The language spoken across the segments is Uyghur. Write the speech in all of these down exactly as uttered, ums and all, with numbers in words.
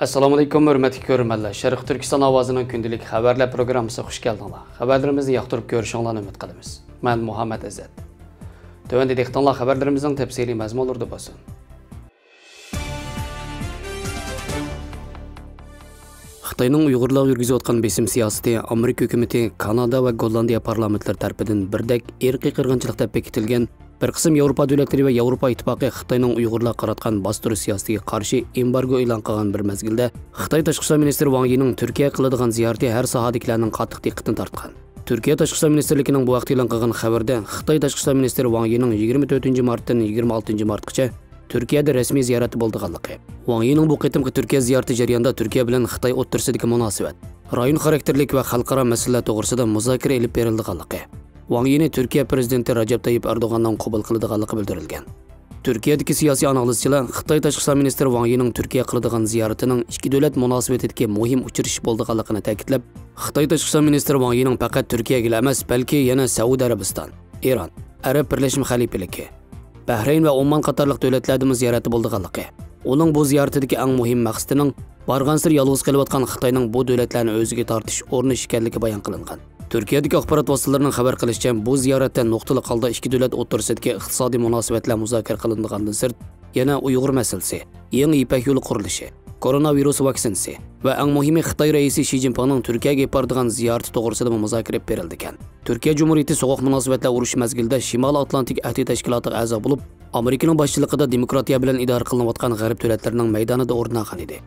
ئەسسالامۇئەلەيكۇم، ھۆرمەتلىك كۆرۈرمەنلەر. شەرقىي تۈركىستان ئاۋازىنىڭ كۈندىلىك خەۋەرلەر پروگراممىسىغا خۇش كەلدىڭلار. خەۋەرلىرىمىزنى ياقتۇرۇپ كۆرۈشۈڭلارنى ئۈمىد قىلىمىز. مەن مۇھەممەت ئىززەت. تۆۋەندە دىققىتىڭلار خەۋەرلىرىمىزنىڭ تەپسىلىي مەزمۇنلىرىدا بولسۇن. خىتاينىڭ ئۇيغۇرلارغا يۈرگۈزۈۋاتقان بېسىم سىياسىتى ئامېرىكا ھۆكۈمىتى، كانادا ۋە گوللاندىيە پارلامېنتلىرى تەرىپىدىن بىردەك ئىرقىي قىرغىنچىلىق دەپ بېكىتىلگەن، بىر قىسىم ياۋروپا دۆلەتلىرى ۋە ياۋروپا ئىتتىپاقى خىتاينىڭ ئۇيغۇرلارغا قاراتقان باستۇرۇش سىياسىتىگە قارشى ئېمبارگو ئېلان قىلغان بىر مەزگىلدە، خىتاي تاشقى ئىشلار مىنىستىرى ۋاڭ يىنىڭ تۈركىيەگە قىلىدىغان زىيارىتى ھەر ساھەدىكىلەرنىڭ قاتتىق دىققىتىنى تارتقان. تۈركىيە تاشقى ئىشلار مىنىستىرلىكىنىڭ بۇ ھەقتە ئېلان قىلغان خەۋىرىدە، خىتاي تاشقى ئىشلار مىنىستىرى ۋاڭ يىنىڭ يىگىرمە تۆتىنچى مارتتىن يىگىرمە ئالتىنچى مارتقىچە تۈركىيەدە رەسمىي زىيارەتتە بولىدىغانلىقى، ۋاڭ يىنىڭ بۇ قېتىمقى تۈركىيە زىيارىتى جەريانىدا تۈركىيە بىلەن خىتاي ئوتتۇرىسىدىكى مۇناسىۋەت، رايون خاراكتېرلىك ۋە خەلقئارا مەسىلىلەر توغرىسىدا مۇزاكىرە ئېلىپ بېرىلىدىغانلىقى، ۋاڭ يىنى تۈركىيە پىرېزىدېنتى رەجەپ تايىپ ئەردوغاننىڭ قوبۇل قىلىدىغانلىقى بىلدۈرۈلگەن. تۈركىيەدىكى سىياسىي ئانالىزچىلار خىتاي تاشقى ئىشلار مىنىستىرى ۋاڭ يىنىڭ تۈركىيەگە قىلىدىغان زىيارىتىنىڭ ئىككى دۆلەت مۇناسىۋىتىدىكى مۇھىم ئۇچرىشىش بولىدىغانلىقىنى تەكىتلەپ، خىتاي تاشقى ئىشلار مىنىستىرى ۋاڭ يىنىڭ پەقەت تۈركىيەگىلا ئەمەس، بەلكى يەنە سەئۇدى ئەرەبىستان، ئىران، ئەرەب بىرلەشمە خەلىپىلىكى، بەھرەين ۋە ئومان قاتارلىق دۆلەتلەردىمۇ زىيارەتتە بولىدىغانلىقى، ئۇنىڭ بۇ زىيارىتىدىكى ئەڭ مۇھىم مەقسىتىنىڭ بارغانسېرى يالغۇز قېلىۋاتقان خىتاينىڭ بۇ دۆلەتلەرنى ئۆزىگە تارتىش ئۇرۇنۇشى ئىكەنلىكى بايان قىلىنغان. تۈركىيەدىكى ئاخبارات ۋاسىتىلىرىنىڭ خەۋەر قىلىشىچە، بۇ زىيارەتتە نۇقتىلىق ھالدا ئىككى دۆلەت ئوتتۇرىسىدىكى ئىقتىسادىي مۇناسىۋەتلەر مۇزاكىرە قىلىنىدىغاندىن سىرت، يەنە ئۇيغۇر مەسىلىسى، يېڭى يىپەك يولى قۇرۇلۇشى، كورونا ۋىرۇس ۋاكسىنىسى ۋە ئەڭ مۇھىمى خىتاي رەئىسى شى جىنپىڭنىڭ تۈركىيەگە ئېلىپ بارىدىغان زىيارىتى توغرىسىدىمۇ مۇزاكىرە ئېلىپ بېرىلىدىكەن. تۈركىيە جۇمھۇرىيىتى سوغۇق مۇناسىۋەتلەر ئۇرۇشى مەزگىلىدە شىمالىي ئاتلانتىك ئەھدى تەشكىلاتىغا ئەزا بولۇپ، ئامېرىكىنىڭ باشچىلىقىدا دېموكراتىيە بىلەن ئىدارە قىلىنىۋاتقان غەرب دۆلەتلىرىنىڭ مەيدانىدا ئورۇن ئالغان ئىدى.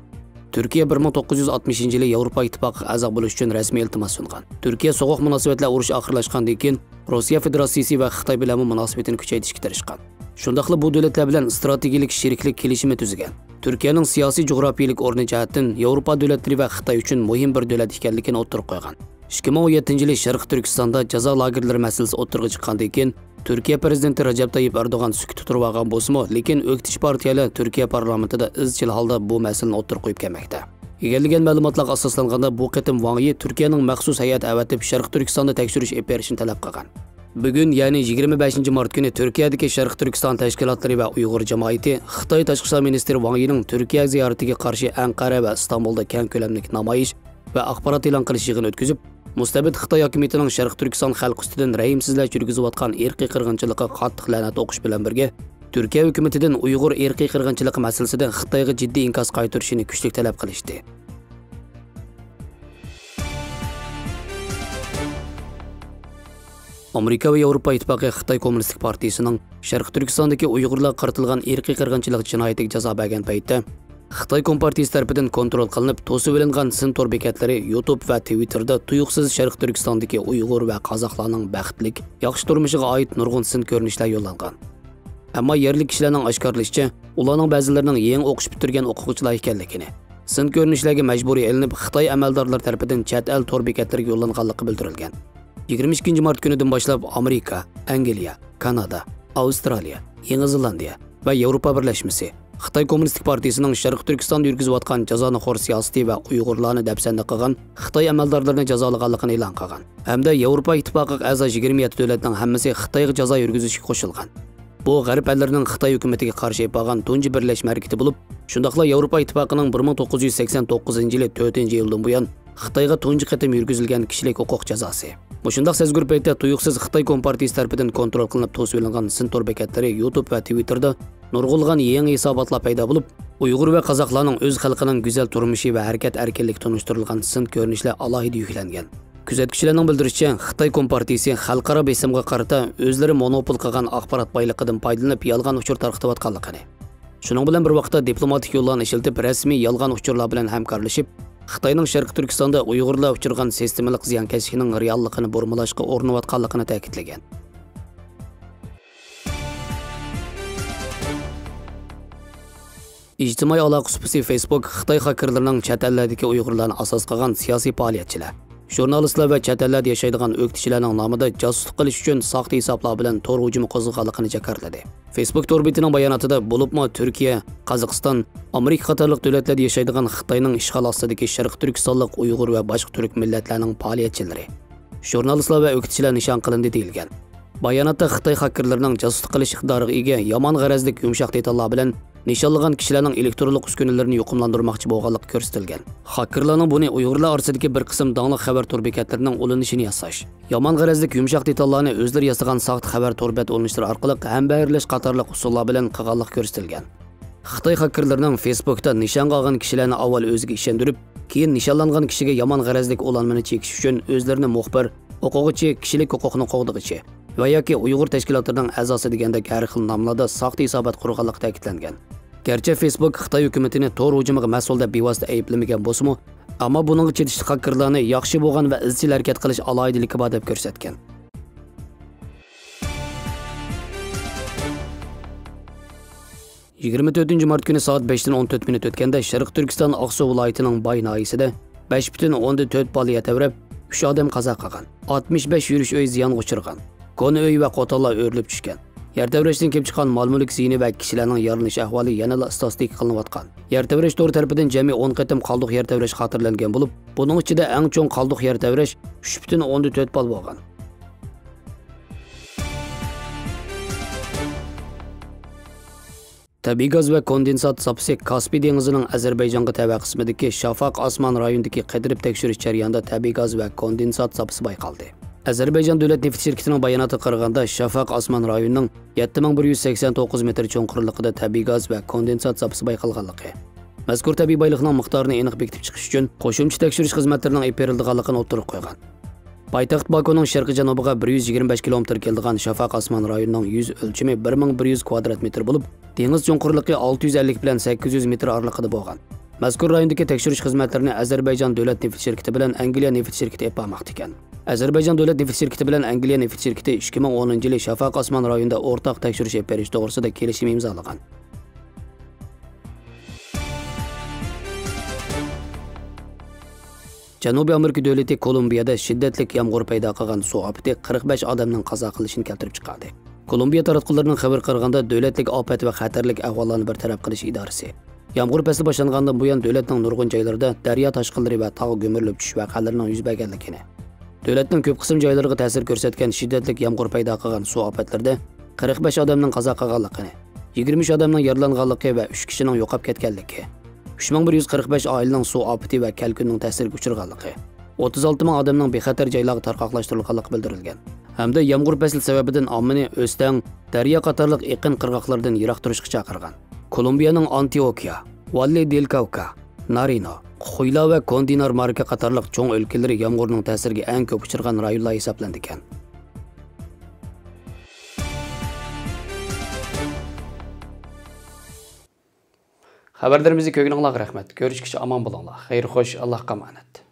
تۈركىيە بىر مىڭ توققۇز يۈز ئاتمىشىنچى يىلى ياۋروپا ئىتتىپاقىغا ئەزا بولۇش ئۈچۈن رەسمىي ئىلتىماس سۇنغان. تۈركىيە سوغۇق مۇناسىۋەتلەر ئۇرۇشى ئاخىرلاشقاندىن كېيىن، روسىيە فېدېراتسىيىسى ۋە خىتاي بىلەنمۇ مۇناسىۋىتىنى كۈچەيتىشكە تىرىشقان. شۇنداقلا بۇ دۆلەتلەر بىلەن ئىستراتېگىيەلىك شېرىكلىك كېلىشىمى تۈزگەن. تۈركىيەنىڭ سىياسىي جۇغراپىيەلىك ئورنى جەھەتتىن ياۋروپا دۆلەتلىرى ۋە خىتاي ئۈچۈن مۇھىم بىر دۆلەت ئىكەنلىكىنى ئوتتۇرىغا قويغان. ئىككى مىڭ ئون يەتتىنچى يىلى شەرقىي تۈركىستاندا جازا لاگېرلىرى مەسىلىسى ئوتتۇرىغا چىققاندىن كېيىن، تۈركىيە پىرېزىدېنتى رەجەپ تايىپ ئەردوغان سۈكۈتتە تۇرۇۋالغان بولسىمۇ، لېكىن ئۆكتىچى پارتىيەلەر تۈركىيە پارلامېنتىدا ئىزچىل ھالدا بۇ مەسىلىنى ئوتتۇرىغا قويۇپ كەلمەكتە. ئىگىلىگەن مەلۇماتلارغا ئاساسلانغاندا، بۇ قېتىم ۋاڭ يى تۈركىيەنىڭ مەخسۇس ھەيئەت ئەۋەتىپ، شەرقىي تۈركىستاندا تەكشۈرۈش ئېلىپ بېرىشنى تەلەپ قىلغان. بۈگۈن، يەنى يىگىرمە بەشىنچى مارت كۈنى تۈركىيەدىكى شەرقىي تۈركىستان تەشكىلاتلىرى ۋە ئۇيغۇر جامائىتى خىتاي تاشقى ئىشلار مىنىستىرى ۋاڭ يىنىڭ تۈركىيە زىيارىتىگە قارشى ئەنقەرە ۋە ئىستانبۇلدا كەڭ كۆلەملىك نامايىش ۋە ئاخبارات ئېلان قىلىش يىغىنى ئۆتكۈزۈپ، مۇستەبىت خىتاي ھاكىمىيىتىنىڭ شەرقىي تۈركىستان خەلقى ئۈستىدىن رەھىمسىزلەرچە يۈرگۈزۈۋاتقان ئىرقىي قىرغىنچىلىقىغا قاتتىق لەنەت ئوقۇش بىلەن بىرگە، تۈركىيە ھۆكۈمىتىدىن ئۇيغۇر ئىرقىي قىرغىنچىلىقى مەسىلىسىدە خىتايغا جىددىي ئىنكاس قايتۇرۇشىنى كۈچلۈك تەلەپ قىلىشتى. ئامېرىكا ۋە ياۋروپا ئىتتىپاقى خىتاي كوممۇنىستىك پارتىيىسىنىڭ شەرقىي تۈركىستاندىكى ئۇيغۇرلارغا قارىتىلغان ئىرقىي قىرغىنچىلىق جىنايىتىگە جازا بەرگەن پەيتتە، خىتاي كومپارتىيىسى تەرىپىدىن كونترول قىلىنىپ توسۇۋېلىنغان سىن تور بېكەتلىرى يۇتۇب ۋە تىۋىتتېردا تۇيۇقسىز شەرقىي تۈركىستاندىكى ئۇيغۇر ۋە قازاقلارنىڭ بەختلىك، ياخشى تۇرمۇشىغا ئائىت نۇرغۇن سىن كۆرۈنۈشلەر يوللانغان. ئەمما يەرلىك كىشىلەرنىڭ ئاشكارىلىشىچە، ئۇلارنىڭ بەزىلىرىنىڭ يېڭى ئوقۇش پۈتتۈرگەن ئوقۇغۇچىلار ئىكەنلىكىنى، سىن كۆرۈنۈشلەرگە مەجبۇرىي ئېلىنىپ، خىتاي ئەمەلدارلىرى تەرىپىدىن چەت ئەل تور بېكەتلىرىگە يوللانغانلىقى بىلدۈرۈلگەن. يىگىرمە ئىككىنچى مارت كۈنىدىن باشلاپ ئامېرىكا، ئەنگلىيە، كانادا، ئاۋسترالىيە، يېڭى زېلاندىيە ۋە ياۋروپا بىرلەشمىسى خىتاي كوممۇنىستىك پارتىيىسىنىڭ شەرقىي تۈركىستاندا يۈرگۈزۈۋاتقان جازانىخور سىياسىتى ۋە ئۇيغۇرلارنى دەپسەندە قىلغان خىتاي ئەمەلدارلىرىنى جازالىغانلىقىنى ئېلان قىلغان ھەمدە ياۋروپا ئىتتىپاقىغا ئەزا يىگىرمە يەتتە دۆلەتنىڭ ھەممىسى خىتايغا جازا يۈرگۈزۈشكە قوشۇلغان. بۇ غەرب ئەللىرىنىڭ خىتاي ھۆكۈمىتىگە قارشى ئېلىپ بارغان تۇنجى بىرلەشمە ھەرىكىتى بولۇپ، شۇنداقلا ياۋروپا ئىتتىپاقىنىڭ بىر مىڭ توققۇز يۈز سەكسەن توققۇزىنچى يىلى تۆتىنچى ئىيۇلدىن بۇيان خىتايغا تۇنجى قېتىم يۈرگۈزۈلگەن كىشىلىك ھوقۇق جازاسى. مۇشۇنداق سەزگۈر پەيتتە تۇيۇقسىز خىتاي كومپارتىيىسى تەرىپىدىن كونترول قىلىنىپ توسۇۋېلىنغان سىن تور بېكەتلىرى يۇتۇب ۋە تىۋىتتېردا نۇرغۇنلىغان يېڭى ھېساباتلار پەيدا بولۇپ، ئۇيغۇر ۋە قازاقلارنىڭ ئۆز خەلقىنىڭ گۈزەل تۇرمۇشى ۋە ھەرىكەت ئەركىنلىكى تونۇشتۇرۇلغان سىن كۆرۈنۈشلەر ئالاھىدە يۈكلەنگەن. كۆزەتكۈچىلەرنىڭ بىلدۈرۈشىچە، خىتاي كومپارتىيىسى خەلقئارا بېسىمغا قارىتا ئۆزلىرى مونوپول قىلغان ئاخبارات بايلىقىدىن پايدىلىنىپ يالغان ئۇچۇر تارقىتىۋاتقانلىقىنى، شۇنىڭ بىلەن بىر ۋاقىتتا دىپلوماتىك يوللارنى ئىشلىتىپ رەسمىي يالغان ئۇچۇرلار بىلەن ھەمكارلىشىپ، خىتاينىڭ شەرقىي تۈركىستاندا ئۇيغۇرلار ئۇچرىغان سىستېمىلىق زىيانكەشلىكنىڭ رېئاللىقىنى بۇرمىلاشقا ئۇرۇنۇۋاتقانلىقىنى تەكىتلىگەن. ئىجتىمائىي ئالاقە سۇپىسى فېيسبۇك خىتاي خاكېرلىرىنىڭ چەت ئەللەردىكى ئۇيغۇرلارنى ئاساس قىلغان سىياسىي پائالىيەتچىلەر، ژۇرنالىستلار ۋە چەت ئەللەردە ياشايدىغان ئۆكتىچىلەرنىڭ نامىدا جاسۇسلۇق قىلىش ئۈچۈن ساختا ھېسابلار بىلەن تور ھۇجۇمى قوزغىغانلىقىنى جاكارلىدى. فېيسبۇك تور بېتىنىڭ باياناتىدا بولۇپمۇ تۈركىيە، قازاقىستان، ئامېرىكا قاتارلىق دۆلەتلەردە ياشايدىغان خىتاينىڭ ئىشغال ئاستىدىكى شەرقىي تۈركىستانلىق ئۇيغۇر ۋە باشقا تۈرك مىللەتلەرنىڭ پائالىيەتچىلىرى، ژۇرنالىستلار ۋە ئۆكتىچىلەر نىشان قىلىندى دېيىلگەن. باياناتتا خىتاي خاكېرلىرىنىڭ جاسۇسلۇق قىلىش ئىقتىدارىغا ئىگە يامان غەرەزلىك يۇمشاق دېتاللار بىلەن نىشانلىغان كىشىلەرنىڭ ئېلېكترونلۇق ئۈسكۈنىلىرىنى يۇقۇملاندۇرماقچى بولغانلىقى كۆرسىتىلگەن. خاككېرلارنىڭ بۇنى ئۇيغۇرلار ئارىسىدىكى بىر قىسىم داڭلىق خەۋەر تور بېكەتلىرىنىڭ ئۇلىنىشىنى ياساش، يامان غەرەزلىك يۇمشاق دېتاللارنى ئۆزلىرى ياسىغان ساختا خەۋەر تور بەت ئۇلىنىشلىرى ئارقىلىق ھەمبەھىرلەش قاتارلىق ئۇسۇللار بىلەن قىلغانلىقى كۆرسىتىلگەن. خىتاي خاككېرلىرىنىڭ فېيسبۇكتا نىشانغا ئالغان كىشىلەرنى ئاۋۋال ئۆزىگە ئىشەندۈرۈپ، كېيىن نىشانلانغان كىشىگە يامان غەرەزلىك ئۇلانمىنى چېكىش ئۈچۈن ئۆزلىرىنى مۇخبىر، ئوقۇغۇچى، كىشىلىك ھوقۇقنى قوغدىغۇچى ۋە ياكى ئۇيغۇر تەشكىلاتلىرىنىڭ ئەزاسى دېگەندەك ھەر خىل ناملاردا ساختا ھېسابات قۇرغانلىقى تەكىتلەنگەن. گەرچە فېيسبۇك خىتاي ھۆكۈمىتىنى تور ھۇجۇمىغا مەسئۇل دەپ بىۋاسىتە ئەيىبلىمىگەن بولسىمۇ، ئەمما بۇنىڭغا چېتىشلىق خاككېرلارنى ياخشى بولغان ۋە ئىزچىل ھەرىكەت قىلىش ئالاھىدىلىكى بار دەپ كۆرسەتكەن. يىگىرمە تۆتىنچى مارت كۈنى سائەت بەشتىن ئون تۆت مىنۇت ئۆتكەندە، شەرقىي تۈركىستان ئاقسۇ ۋىلايىتىنىڭ باي ناھىيەسىدە بەش پۈتۈن ئوندىن تۆت بال يەر تەۋرەپ، ئۈچ ئادەم قازا قىلغان. ئاتمىش بەش يۈرۈش ئۆي زىيانغا ئۇچرىغان. كونا ئۆي ۋە قوتانلار ئۆرۈلۈپ چۈشكەن. يەر تەۋرەشتىن كېلىپ چىققان مال-مۈلۈك زىيىنى ۋە كىشىلەرنىڭ يارىلىنىش ئەھۋالى يەنىلا ئىستاتىستىكا قىلىنىۋاتقان. يەر تەۋرەش تورى تەرىپىدىن جەمئىي ئون قېتىم قالدۇق يەر تەۋرەش خاتىرىلەنگەن بولۇپ، بۇنىڭ ئىچىدە ئەڭ چوڭ قالدۇق يەر تەۋرەش ئۈچ پۈتۈن ئوندىن تۆت بال بولغان. تەبىئىي گاز ۋە كوندېنسات زاپىسى كاسپىي دېڭىزىنىڭ ئەزەربەيجانغا تەۋە قىسمىدىكى شافاق ئاسمان رايونىدىكى قېتىرىپ تەكشۈرۈش جەريانىدا تەبىئىي گاز ۋە كوندېنسات زاپىسى بايقالدى. ئەزەربەيجان دۆلەت نېفىت شىركىتىنىڭ باياناتىغا قارىغاندا، شافاق ئاسمان رايونىنىڭ يەتتە مىڭ بىر يۈز سەكسەن توققۇز مېتىر چوڭقۇرلۇقىدا تەبىئىي گاز ۋە كوندېنسات زاپىسى بايقالغانلىقى، مەزكۇر تەبىئىي بايلىقنىڭ مىقدارىنى ئېنىق بېكىتىپ چىقىش ئۈچۈن قوشۇمچە تەكشۈرۈش خىزمەتلىرىنىڭ ئېلىپ بېرىلىدىغانلىقىنى ئوتتۇرىغا قويغان. پايتەخت باكۇنىڭ شەرقىي جەنۇبىغا بىر يۈز يىگىرمە بەش كىلومېتىر كېلىدىغان شافاق ئاسمان رايونىنىڭ يۈز ئۆلچىمى بىر مىڭ بىر يۈز كۋادرات مېتىر بولۇپ، دېڭىز چوڭقۇرلۇقى ئالتە يۈز ئەللىك بىلەن سەككىز يۈز مېتىر ئارىلىقىدا بولغان. مەزكۇر رايوندىكى تەكشۈرۈش خىزمەتلىرىنى ئەزەربەيجان دۆلەت نېفىت شىركىتى بىلەن ئەنگلىيە نېفىت شىركىتى ئېلىپ بارماقتا ئىكەن. ئەزەربەيجان دۆلەت نېفىت شىركىتى بىلەن ئەنگلىيە نېفىت شىركىتى ئىككى مىڭ ئونىنچى يىلى شافاق ئاسمان رايونىدا ئورتاق تەكشۈرۈش ئېلىپ بېرىش توغرىسىدا كېلىشىم ئىمزالىغان. جەنۇبىي ئامېرىكا دۆلىتى كولومبىيەدە شىددەتلىك يامغۇر پەيدا قىلغان سۇ ئاپىتى قىرىق بەش ئادەمنىڭ قازا قىلىشىنى كەلتۈرۈپ چىقاردى. كولومبىيە تاراتقۇلىرىنىڭ خەۋىرى قارىغاندا، دۆلەتلىك ئاپەت ۋە خەتەرلىك ئەھۋاللارنى بىر تەرەپ قىلىش ئىدارىسى يامغۇر پەسلى باشلانغاندىن بۇيان دۆلەتنىڭ نۇرغۇن جايلىرىدا دەريا تاشقىنلىرى ۋە تاغ گۈمۈرۈلۈپ چۈشۈش ۋەقەلىرىنىڭ يۈز بەرگەنلىكىنى، دۆلەتنىڭ كۆپ قىسىم جايلىرىغا تەسىر كۆرسەتكەن شىددەتلىك يامغۇر پەيدا قىلغان سۇ ئاپەتلىرىدە قىرىق بەش ئادەمنىڭ قازا قىلغانلىقىنى، يىگىرمە ئۈچ ئادەمنىڭ يارىلانغانلىقى ۋە ئۈچ كىشىنىڭ يوقاپ كەتكەنلىكى، ئۈچ مىڭ بىر يۈز قىرىق بەش ئائىلىنىڭ سۇ ئاپىتى ۋە كەلكۈننىڭ تەسىرىگە ئۇچرىغانلىقى، ئوتتۇز ئالتە مىڭ ئادەمنىڭ بىخەتەر جايلارغا تارقاقلاشتۇرۇلغانلىقى بىلدۈرۈلگەن ھەمدە يامغۇر پەسلى سەۋەبىدىن ئاممىنى ئۆستەڭ، دەريا قاتارلىق ئېقىن قىرغاقلىرىدىن يىراق تۇرۇشقا چاقىرغان. كولومبىيەنىڭ ئانتىئوكىيا، ۋاللې دېل كاۋكا، نارىنو، خۇيلا ۋە كوندىنار ماركا قاتارلىق چوڭ ئۆلكىلىرى يامغۇرنىڭ تەسىرىگە ئەڭ كۆپ ئۇچرىغان رايونلار ھېسابلىنىدىكەن. خەۋەرلىرىمىزنى كۆرگىنىڭلارغا رەھمەت. كۆرۈشكىچە ئامان بولۇڭلار. خەير خوش، ئاللاھقا ئامانەت.